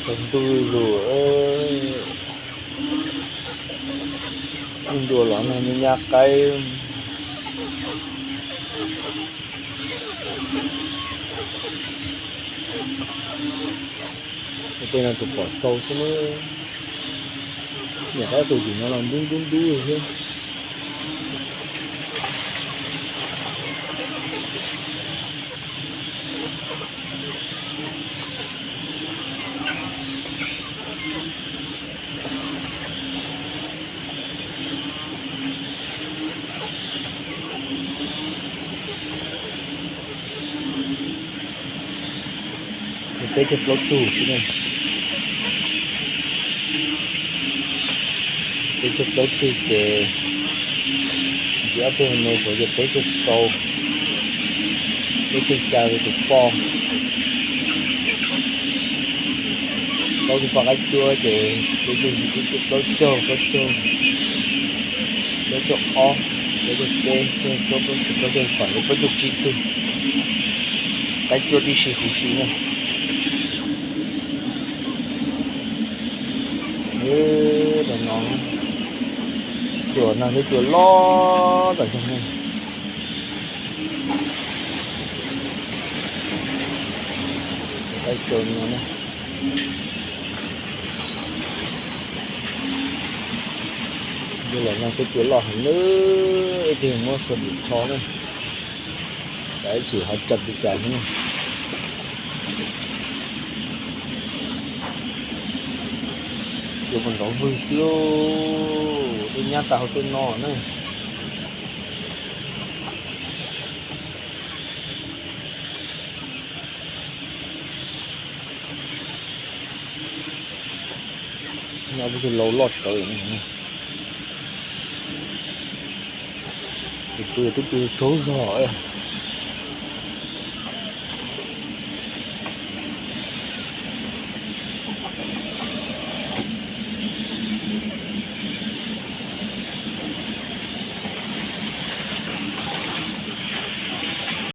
Tsaus ntuj lug, ntuj los nag nyab nyab qaib. Tej no tsuas pom xau xwb na. Niam qaib qus tim no los ntub ntub ntub xwb. Peb caug plaub tug xwb na. Peb caug plaub tug ces ntxiv ob tug me xwb ces peb caug rau, peb caug xya li tus poj. Plaub tug poj qaib cuab ces peb caug, peb caug plaub caug, plaub caug, plaub caug ob, plaub caug peb, plaub caug plaub, plaub caug plaub caug tsib tug. Qaib cuab tib si huv si na. Tam no cua nag thiab cua loj tas zog ne. Qaib tsaus no na. Cua los nag thiab cua loj heev nawb, ib pliag muab xua dim rho na. Tsam ib chim ho tsam li cas thiab na. Cua puas nrov vwg xwb, tej nyab tas hauv tej no na. Nyob peb tug lau loj tsawv, tus pw twb pw tsaug zog.